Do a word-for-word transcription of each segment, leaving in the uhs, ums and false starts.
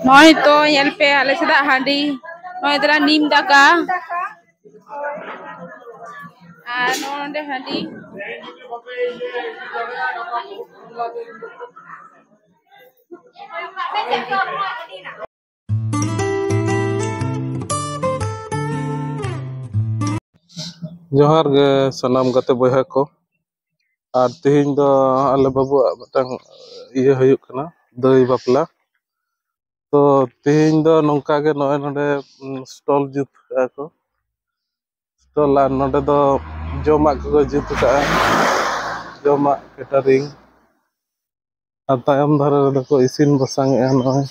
ᱱᱚᱜᱼᱚᱭ ᱛᱚ ᱧᱮᱞ ᱯᱮ, ᱟᱞᱮ ᱥᱮᱫᱟᱜ ᱦᱟᱺᱰᱤ, ᱱᱚᱜᱼᱚᱭ ᱫᱟᱨᱟ ᱱᱤᱢ ᱫᱟᱠᱟ, ᱟᱨ ᱱᱚᱜᱼᱚ ᱱᱚᱰᱮ ᱦᱟᱺᱰᱤ᱾ ᱡᱚᱦᱟᱨ ᱜᱮ ᱥᱟᱱᱟᱢ ᱜᱟᱛᱮ ᱵᱚᱭᱦᱟ ᱠᱚ᱾ ᱟᱨ ᱛᱮᱦᱮᱧ ᱫᱚ ᱟᱞᱮ ᱵᱟᱹᱵᱩᱣᱟᱜ ᱢᱤᱫᱴᱟᱝ ᱤᱭᱟᱹ ᱦᱩᱭᱩᱜ ᱠᱟᱱᱟ, ᱫᱟᱹᱭ ᱵᱟᱯᱞᱟ᱾ ᱛᱚ ᱛᱮᱦᱮᱧ ᱫᱚ ᱱᱚᱝᱠᱟ ᱜᱮ, ᱱᱚᱜᱼᱚᱭ ᱱᱚᱰᱮ ᱥᱴᱚᱞ ᱡᱩᱛ ᱠᱟᱜᱼᱟ ᱠᱚ, ᱥᱴᱚᱞ᱾ ᱟᱨ ᱱᱚᱰᱮ ᱫᱚ ᱡᱚᱢᱟᱜ ᱠᱚᱠᱚ ᱡᱩᱛ ᱠᱟᱜᱼᱟ, ᱡᱚᱢᱟᱜ ᱠᱮᱴᱟᱨᱤᱝ᱾ ᱟᱨ ᱛᱟᱭᱚᱢ ᱫᱷᱟᱨᱮ ᱨᱮᱫᱚ ᱠᱚ ᱤᱥᱤᱱ ᱵᱟᱥᱟᱝ ᱮᱜᱼᱟ᱾ ᱱᱚᱜᱼᱚᱭ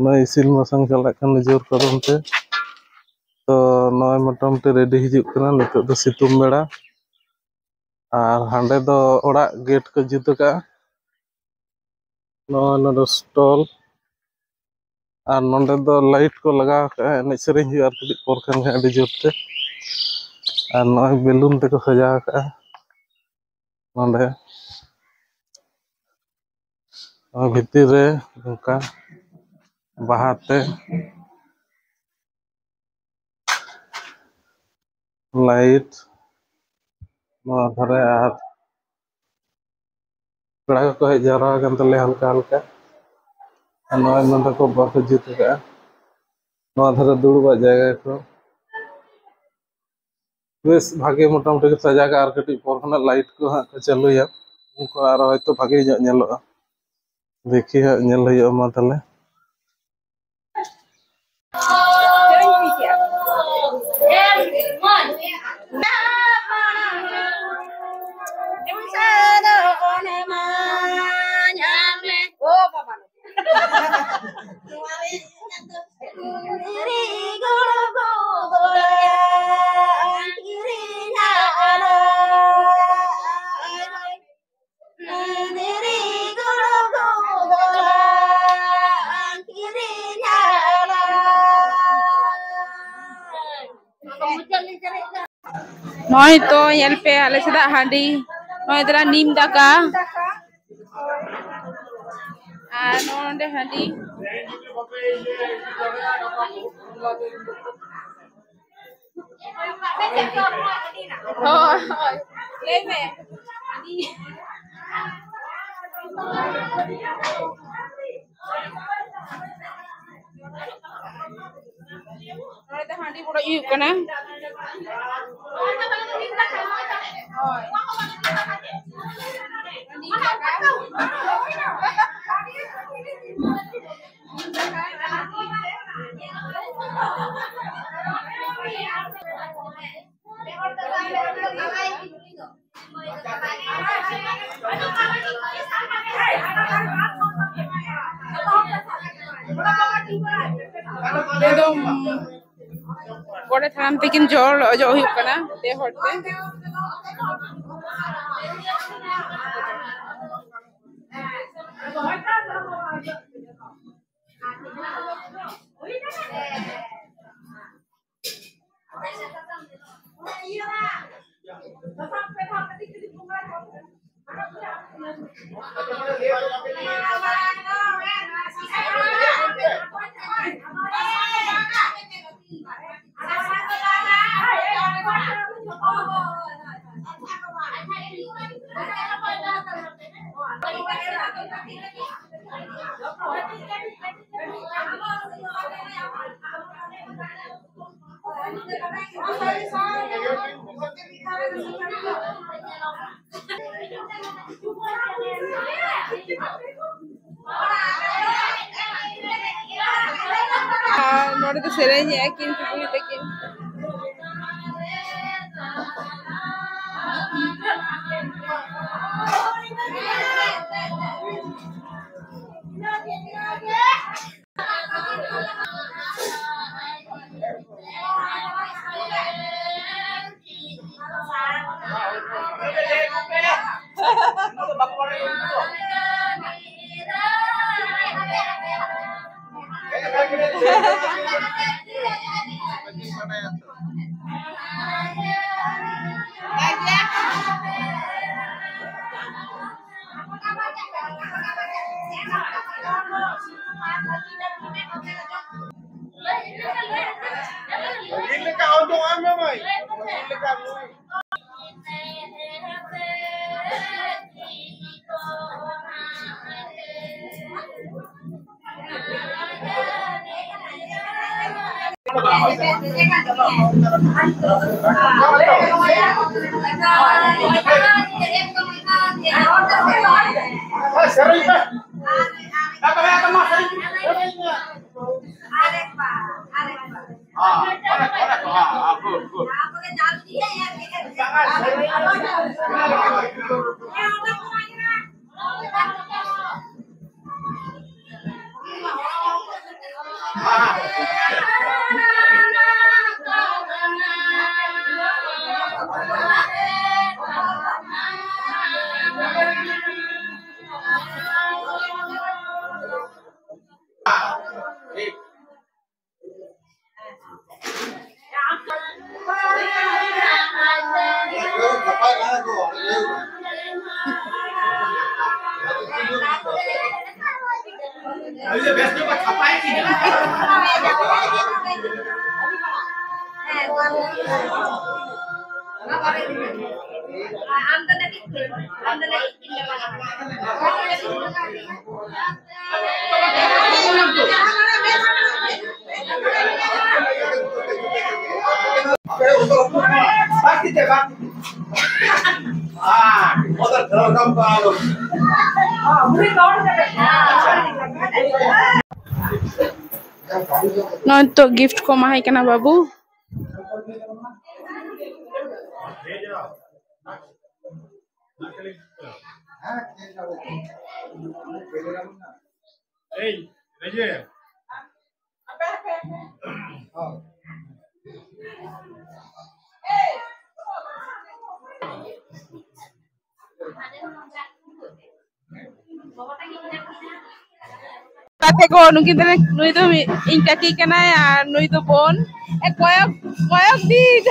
ᱱᱚᱜᱼᱚᱭ ᱤᱥᱤᱱ ᱵᱟᱥᱟᱝ ᱪᱟᱞᱟᱜ ᱠᱟᱱᱟ ᱡᱳᱨ ᱠᱚᱫᱚᱢ ᱛᱮ᱾ ᱛᱚ ᱱᱚᱜᱼᱚᱭ ᱢᱚᱴᱟᱢᱩᱴᱤ ᱨᱮᱰᱤ ᱦᱤᱡᱩᱜ ᱠᱟᱱᱟ᱾ ᱱᱤᱛᱚᱜ ᱫᱚ ᱥᱤᱛᱩᱝ ᱵᱮᱲᱟ᱾ ᱟᱨ ᱦᱟᱸᱰᱮ ᱫᱚ ᱚᱲᱟᱜ ᱜᱮᱴ ᱠᱚ ᱡᱩᱛ ᱟᱠᱟᱜᱼᱟ᱾ ᱱᱚᱜᱼᱚᱭ ᱱᱚᱰᱮ ᱥᱴᱚᱞ, ᱟᱨ ᱱᱚᱰᱮ ᱫᱚ ᱞᱟᱭᱤᱴ ᱠᱚ ᱞᱟᱜᱟᱣ ᱟᱠᱟᱜᱼᱟ᱾ ᱮᱱᱮᱡ ᱥᱮᱨᱮᱧ ᱦᱩᱭᱩᱜᱼᱟ ᱟᱨ ᱠᱟᱹᱴᱤᱡ ᱯᱚᱨ ᱠᱷᱟᱱ ᱜᱮ ᱟᱹᱰᱤ ᱡᱳᱨ ᱛᱮ᱾ ᱟᱨ ᱱᱚᱜᱼᱚᱭ ᱵᱮᱞᱩᱱ ᱛᱮᱠᱚ ᱥᱟᱡᱟᱣ ᱟᱠᱟᱜᱼᱟ ᱱᱚᱰᱮ᱾ ᱱᱚᱣᱟ ᱵᱷᱤᱛᱤᱨ ᱨᱮ ᱱᱚᱝᱠᱟ ᱵᱟᱦᱟ ᱛᱮ ᱞᱟᱭᱤᱴ ᱱᱚᱣᱟ ᱫᱷᱟᱨᱮ, ᱟᱨ ᱯᱮᱲᱟ ᱠᱚᱠᱚ ᱦᱮᱡ ᱡᱟᱣᱨᱟ ᱟᱠᱟᱱ ᱛᱟᱞᱮᱭᱟ ᱦᱟᱞᱠᱟ ᱦᱟᱞᱠᱟ᱾ ᱟᱨ ᱱᱚᱜᱼᱚᱭ ᱱᱚᱰᱮ ᱠᱚ ᱵᱟᱠᱚ ᱡᱩᱛ ᱟᱠᱟᱜᱼᱟ, ᱱᱚᱣᱟ ᱫᱷᱟᱨᱮ ᱫᱩᱲᱩᱵᱟᱜ ᱡᱟᱭᱜᱟ ᱠᱚ᱾ ᱵᱮᱥ ᱵᱷᱟᱜᱮ ᱢᱚᱴᱟᱢᱩᱴᱤ ᱠᱚ ᱥᱟᱡᱟᱣ ᱠᱟᱜᱼᱟ᱾ ᱟᱨ ᱠᱟᱹᱴᱤᱡ ᱯᱚᱨ ᱠᱷᱚᱱᱟᱜ ᱞᱟᱭᱤᱴ ᱠᱚ ᱦᱟᱸᱜ ᱠᱚ ᱪᱟᱹᱞᱩᱭᱟ, ᱩᱱᱠᱩ ᱟᱨᱚ ᱦᱚᱭᱛᱳ ᱵᱷᱟᱜᱮ ᱧᱚᱜ ᱧᱮᱞᱚᱜᱼᱟ᱾ ᱫᱮᱠᱷᱤ ᱦᱟᱸᱜ, ᱧᱮᱞ ᱦᱩᱭᱩᱜᱼᱟ᱾ ᱢᱟ ᱛᱟᱦᱞᱮ᱾ ᱱᱚᱜᱼᱚᱭ ᱛᱚ ᱧᱮᱞ ᱯᱮ, ᱟᱞᱮ ᱥᱮᱫᱟᱜ ᱦᱟᱺᱰᱤ, ᱱᱚᱜᱼᱚᱭ ᱫᱟᱨᱟ ᱱᱤᱢ ᱫᱟᱠᱟ᱾ ᱟᱨ ᱱᱚᱰᱮ ᱦᱟᱺᱰᱤ᱾ ᱦᱳᱭ, ᱦᱳᱭ᱾ ᱞᱟᱹᱭ ᱢᱮ᱾ ᱱᱚᱰᱮ ᱫᱚ ᱦᱟᱺᱰᱤ ᱵᱚᱰᱚᱡ ᱦᱩᱭᱩᱜ ᱠᱟᱱᱟ᱾ ᱦᱳᱭ᱾ ᱱᱚᱰᱮ ᱫᱚ, ᱩᱸ, ᱜᱚᱰᱮᱛ ᱦᱟᱲᱟᱢ ᱛᱟᱹᱠᱤᱱ ᱡᱚᱞ ᱚᱡᱚᱜ ᱦᱩᱭᱩᱜ ᱠᱟᱱᱟ ᱯᱮ ᱦᱚᱲ ᱛᱮ᱾ ᱟᱨ ᱱᱚᱰᱮ ᱫᱚ ᱥᱮᱨᱮᱧᱮᱜᱼᱟ ᱠᱤᱱ ᱠᱩᱠᱞᱤ ᱛᱟᱹᱠᱤᱱ᱾ ᱪᱮᱫ ᱞᱮᱠᱟ ᱚᱰᱚᱝ ᱟᱢ ᱢᱟᱹᱭ? ᱪᱮᱫ ᱞᱮᱠᱟ ᱱᱩᱭ? ᱥᱮᱨᱮᱧ ᱯᱮ᱾ ᱥᱮᱨᱮᱧ ᱯᱮ᱾ ᱦᱮᱸ, ᱚᱱᱮ, ᱚᱱᱮ, ᱦᱮᱸ, ᱦᱮᱸ, good, good. ᱱᱚᱜᱼᱚᱭ ᱛᱚ gift ᱠᱚ ᱮᱢᱟᱭ ᱠᱟᱱᱟ ᱵᱟᱹᱵᱩ᱾ ᱜᱟᱛᱮ ᱠᱚ, ᱱᱩᱠᱤᱱ ᱫᱚ, ᱱᱩᱭ ᱫᱚ ᱤᱧ ᱠᱟᱹᱠᱤ ᱠᱟᱱᱟᱭ ᱟᱨ ᱱᱩᱭ ᱫᱚ ᱵᱳᱱ᱾ ᱮ, ᱠᱚᱭᱚᱜ, ᱠᱚᱭᱚᱜ ᱫᱤᱱ᱾